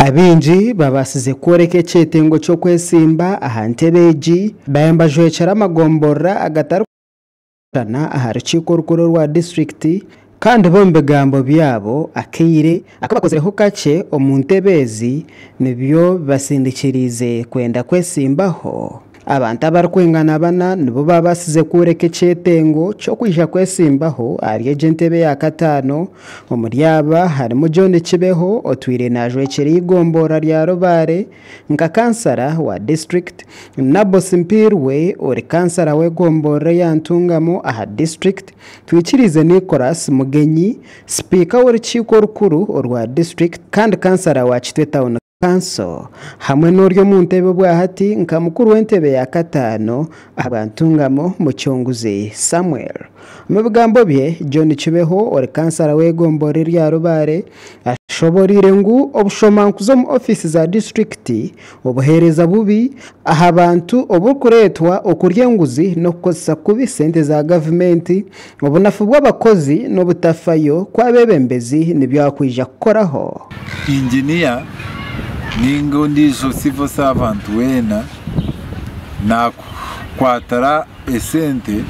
Abaingi babaasize kworeka ekyetengo ky'okwesimba aha ntebe egi baaba nibajwekyera amagomborora agatarikushushana aha rukiiko orukuru orwa disiturikiti kandi bo omu bigambo byabo akaire aku bakozireho kakye omu ntebe ezi nibyo bibasindikiriize kwenda kwesimbaho. Abantu abarikwingana bana nibo baabaasize kworeka ekyetengo ky'okwija kwesimbaho ahari egi entebe ya kataano. Omuri aba harimu John Kibeho otwire naajwekyera eigomborora rya Rubare nka kansara wa disiturikiti, Nabosi Mpiirwe ori kansara w'egomborora eya Ntungamo aha disiturikiti, Twikiriize Nicholas Mugenyi, sipiika w'orukiiko orukuru orwa disiturikiti kandi kansara wa Kitwe Town Kanso hamwe n'ori omu ntebe obwahati nka mukuru w'entebe ya kataano ahabwa Ntungamo Mucunguzi Samuel. Omu bigambo bye, John Kibeho ori kansara w'egomborora erya Rubare ashoboreire ngu obushomankuzi omu ofiisi za disiturikiti, obuheereza bubi aha bantu oburikureetwa okurya enguzi n'okukozesa kubi sente za gavumenti, obunafu bw'abakozi n'obutafayo kw'abeebembezi nibyo arikwija kukoraho. Inginiya ninga ondiijo civil servant weena nakukwatira esente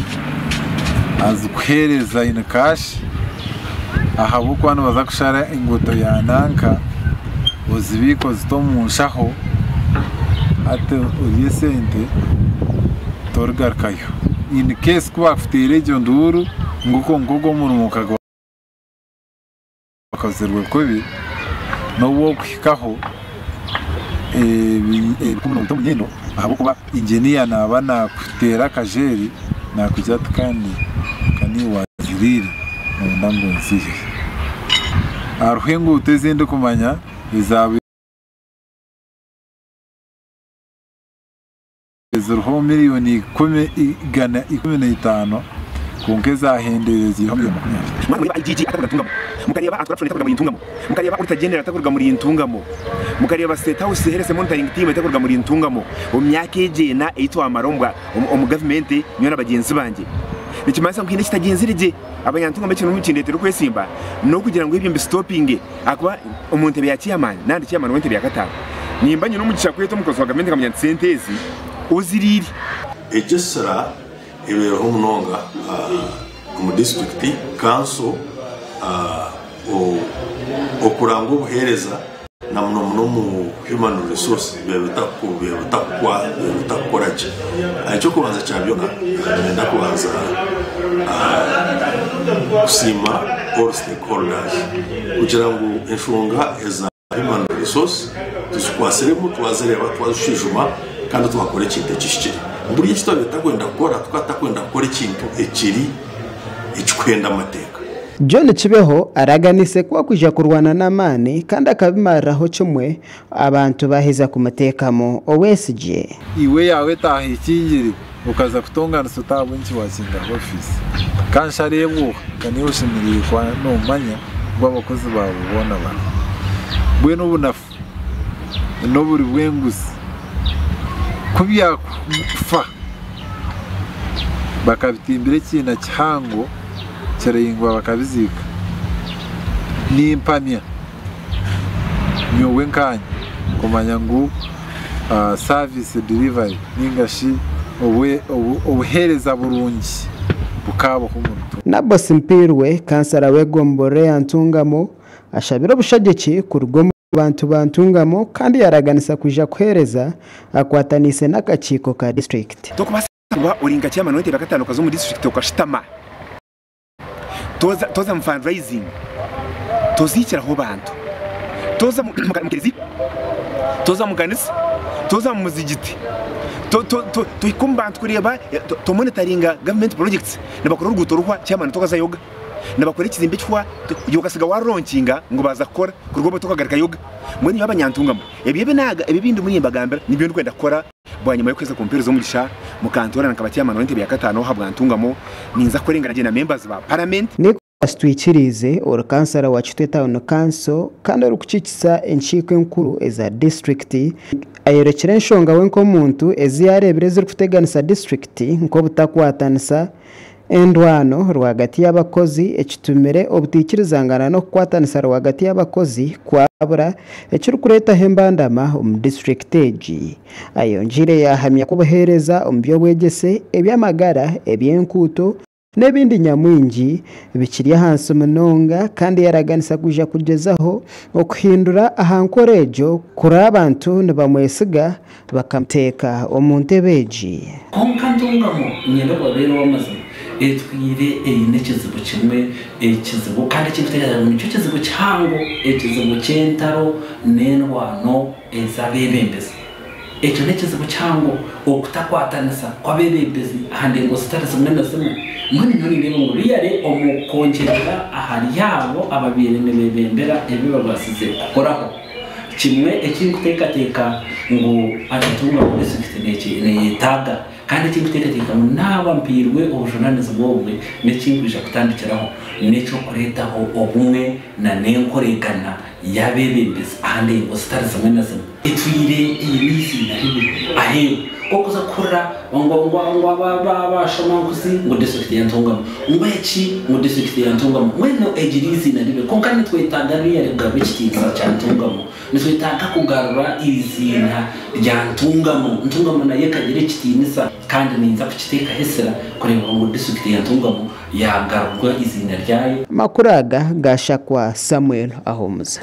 azikuheereza in cash ahabw'okuba nibaza kushara enguuto ya nanka ozibiike ozite omu nshaho hati orye esente torigarukayo in case ku bakuteera egyo nduuru ngu kwonka ogwo omurimo Gwakozirwe kubi n'obu okuhikaho ebikumu noita omu nyindo ahabw'okuba inginiya naaba nakuteera akajeeri nakugira ati kandi ka niiwe waziriire noyenda ngu nzihe. Hariho enguuto ezi ndikumanya ezaabaire Ziriho miriyoni 150 kwonka ezahendeire ziriho miriyoni 20. Mwaba nimureba IGG atakuruga Ntungamo, mukareeba Anti-Corruption etakuruga muri Ntungamo, mukareeba Auditor General atakuruga muri Ntungamo, mukareeba State House Health Monitoring Team etakuruga muri Ntungamo, omu myaka egi ena ei twamara omu gavumenti nyowe na bagyenzi bangye, nikimanyisa ngu haine ekitagyenzire gye. Abanyantungamo ekirimu nikindeetera okwesimba n'okugira ngu ebyo mbisitopinge ahakuba omu ntebe ya chairman naaba ndi chairman w'entebe ya kataano nimba nyine omugisha kweta omukozi wa gavumenti nkamugira nti sente ezi oziriire. Egisira ebaireho munonga omu disiturikiti kanso okuranga obuheereza na muno muno omu human resource biba bitakukora gye. Eky'okubanza kya byona niinyenda kubanza kusiima all stakeholders kugira ngu enshonga eza human resource tuzikwatsiremu twazireeba twazishwijuma kandi twakora ekintu ekihikire. Buriya eki twabaire tutakwenda kukora tukaba tutakwenda kukora ekintu ekiri ekikuhenda amateeka. John Kibeho araganiise ku akwija kurwana n'amaani kandi akabimariraho kimwe abantu baaheza kumuteekamu obwesigye. Iwe yaawe etaaha ekingire okaza kutonganisa ota ahabw'enki waakinga ofiisi? Ka nshareebwe oha? Ka niiwe oshemereire kuba noomanya ngu abakozi baawe boona bariho. Mbwenu obunafu n'oburi bw'enguzi ku byakufa bakabitimbira ekiina kihango kiraingwa bakabiziika, nimpamya nyowe nkaanye kumanya ngu service delivery ninga shi obuheereza burungi bukaabaho omu rutooro. Nabosi Mpiirwe, kansara w'egomborora eya Ntungamo ashabire obushagiki kuruga omu bantu ba Ntungamo kandi yaraganisa kwija kuheereza akwataniise n'akakiiko ka disiturikiti. Tokubaasa kuba ori nka chairman w'entebe yakataano okaza omu disiturikiti okashutama toza mu fundraising, toziikiraho bantu, toza mu kereziya, toza mu kanisa, toza mu muzigiti, tohika omu bantu kureeba, tomonitaringa government projects, nibakora oruguuto ruhwa chairman tokazayoga. Nibakora ekizimbe ekihwa iwe okasiga waronkinga ngu baaza kukora kuruga obwo tokagarukayo ga. Mbwenu nyowe abanyantungamu ebyo ebi naaga ebi ebindi ndimu nimbagambira nibyo ndikwenda kukora bwanyima y'okuheza kumpeereza omugisha mukantoorana nkaba chairman w'entebe ya kataano ahabwa Ntungamo ninza kukorengana gye na members ba parliament. Nicholas Twikiriize ori kansara wa Kitwe Town Council kandi orikukiikisa enkiiko enkuru eza disiturikiti ayorekire enshonga we nk'omuntu ezi yaareebire ezirikuteganisa disiturikiti nk'obutakwatanisa, Endwano rwagati y'abakozi ekitumire obutaikirizangana n'okukwatanisa rwagati y'abakozi kwabura ekirikureetaho embandama omu disiturikiti egi. Ayongiire yaahamya ku obuheereza omu by'obwegyese, eby'amagara, eby'enkuuto n'ebindi nyamwingi bikiri ahansi munonga kandi yaraganisa kwija kugyezaho okuhindura aha nkora egyo kurora abantu nibamwesiga bakamuteeka omu ntebe egi. Kwonka Ntungamo niinyenda kubabeera ow'amazima, etwire eine ekizibu kimwe, ekizibu kandi eki ndikuteekateeka ngu nikyo kizibu kihango, ekizibu ky'entaro n'endwano ez'abeebembezi. Ekyo n'ekizibu kihango, okutakwatanisa kw'abeebembezi aha ndengo zitari zimwe na zimwe. Mbwenu nyowe nindeeba ngu really omu kwongyerera ahari abo ababaire nibeebembera ebi babaasize kukoraho, kimwe eki ndikuteekateeka ngu Ntungamo disiturikiti neyetaaga kandi eki ndikuteekateeka ngu naaba mpairwe obujunaanizibwa obwe n'ekinkwija kutandikiraho n'eky'okureetaho obumwe na n'enkoregana y'abeebembezi aha ndengo zitari zimwe na zimwe. Etwire eine eiziina ribi aheeru. Ku orikuza kuhurira ngu ngu abashomankuzi ngu disiturikiti ya Ntungamo, ngu eki ngu disiturikiti ya Ntungamo, mbwenu egire eiziina ribi. Kwonka nitwetaaga really kugarura ekitiinisa kya Ntungamo. Nitwetaaga kugarura eiziina rya Ntungamo. Ntungamo nayo ekagira ekitiinisa. Kandi ninza kukiteekaho esira kureeba ngu disiturikiti ya Ntungamo yaagarurwa eiziina ryayo. Amakuru aga gaashakwa Samuel Ahumuza.